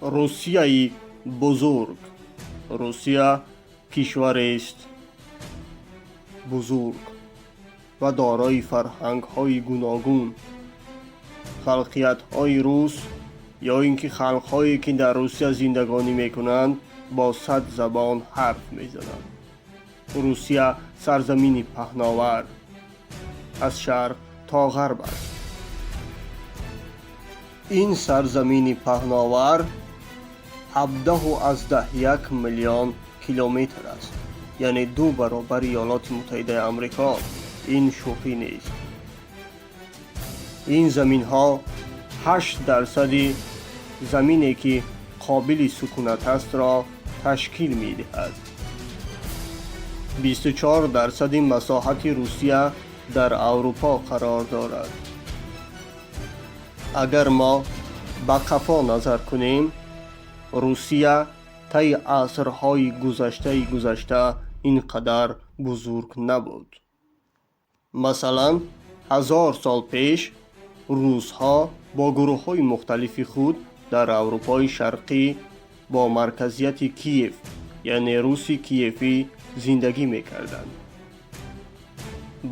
Русияи бузург. Русия кишварест бузург ва дорои фарҳангҳои гуногун. Халқиятҳои рус ё ин ки халқҳое, ки дар Русия зиндагонӣ мекунанд, бо 100 забон ҳарф мезананд. Русия сарзамини паҳновар аз шарқ то ғарб аст. Ин сарзамини паҳновар 17,1 миллион километр аст, яъне ду баробари Иёлоти Муттаҳидаи Амрико. Ин шӯхӣ нест. Ин заминҳо 8 дарсади замине, ки қобили сукунат астро, ташкил медиҳад. 24 дарсади масоҳати Русия дар Аврупо қарор дорад. Агар мо ба қафо назар кунем, Русия таи асрҳои гузаштаи гузашта ин қадар бузург набуд. Масалан, 1000 сол пеш русҳо бо гурӯҳҳои мухталифи худ дар Аврупои Шарқӣ бо марказияти Киев, яъне Руси Киевӣ, зиндагӣ мекарданд.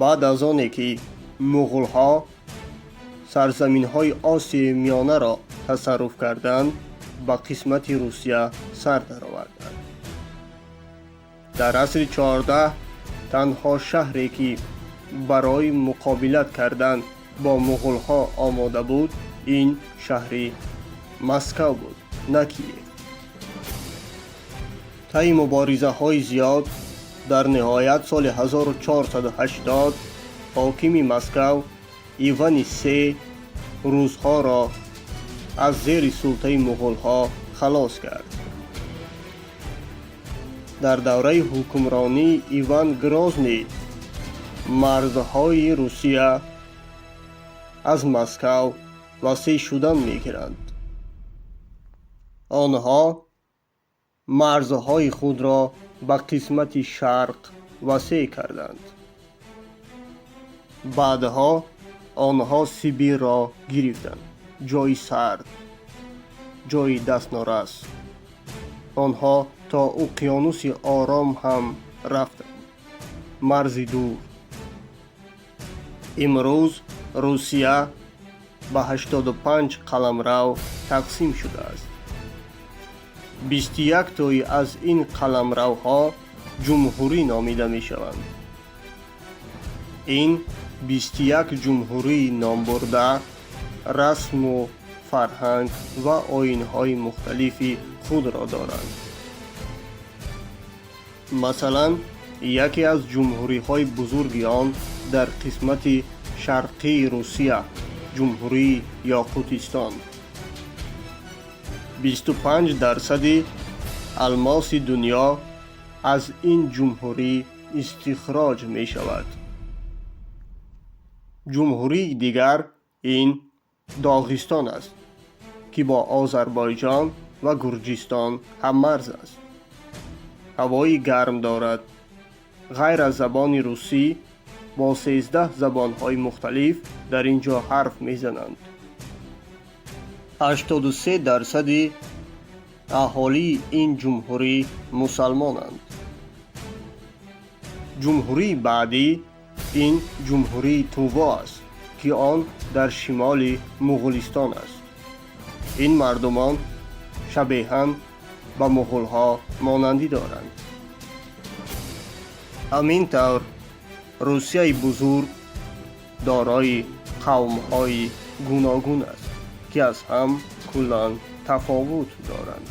Баъд аз оне ки муғулҳо сарзаминҳои Осиёи Миёнаро тасарруф карданд, ба қисмати Русия сар дароварданд. Дар асри 14 танҳо шаҳре, ки барои муқобилат кардан бо муғулҳо омода буд, ин шаҳри Москав буд, на Киев. Таи муборизаҳои зиёд дар ниҳоят соли 1480 ҳокими Москав Ивани Се русҳоро аз зери султаи муғулҳо халос кард. Дар давраи ҳукмронии Иван Грозний марзҳои Русия аз Москав васеъ шудан мегиранд. Онҳо марзҳои худро ба қисмати шарқ васеъ карданд. Баъдҳо онҳо Сибирро гирифтанд, ҷойи сард, ҷойи дастнорас. Онҳо то Уқёнуси Ором ҳам рафтанд, марзи дур. Имрӯз Русия ба 85 қаламрав тақсим шудааст. 21 тои аз ин қаламравҳо ҷумҳурӣ номида мешаванд. Ин 21 ҷумҳурии номбурда расму фарҳанг ва оинҳои мухталифи худро доранд. Масалан, яке аз ҷумҳуриҳои бузурги он дар қисмати шарқии Русия, Ҷумҳурии Ёқутистон. 25 дарсади алмоси дунё аз ин ҷумҳурӣ истихроҷ мешавад. Ҷумҳурии дигар ин Доғистон аст, ки бо Озарбойҷон ва Гурҷистон ҳаммарз аст, ҳавои гарм дорад. Ғайр аз забони русӣ бо 13 забонҳои мухталиф дар ин ҷо ҳарф мезананд. 83 дарсади аҳолии ин ҷумҳурӣ мусалмонанд. Ҷумҳурии баъдӣ ин Ҷумҳурии Тува аст, ки он дар шимоли Муғулистон аст. Ин мардумон шабеҳан ба муғулҳо монандӣ доранд. Ҳамин тавр, Русияи бузург дорои қавмҳои гуногун аст, ки аз ҳам куллан тафовут доранд.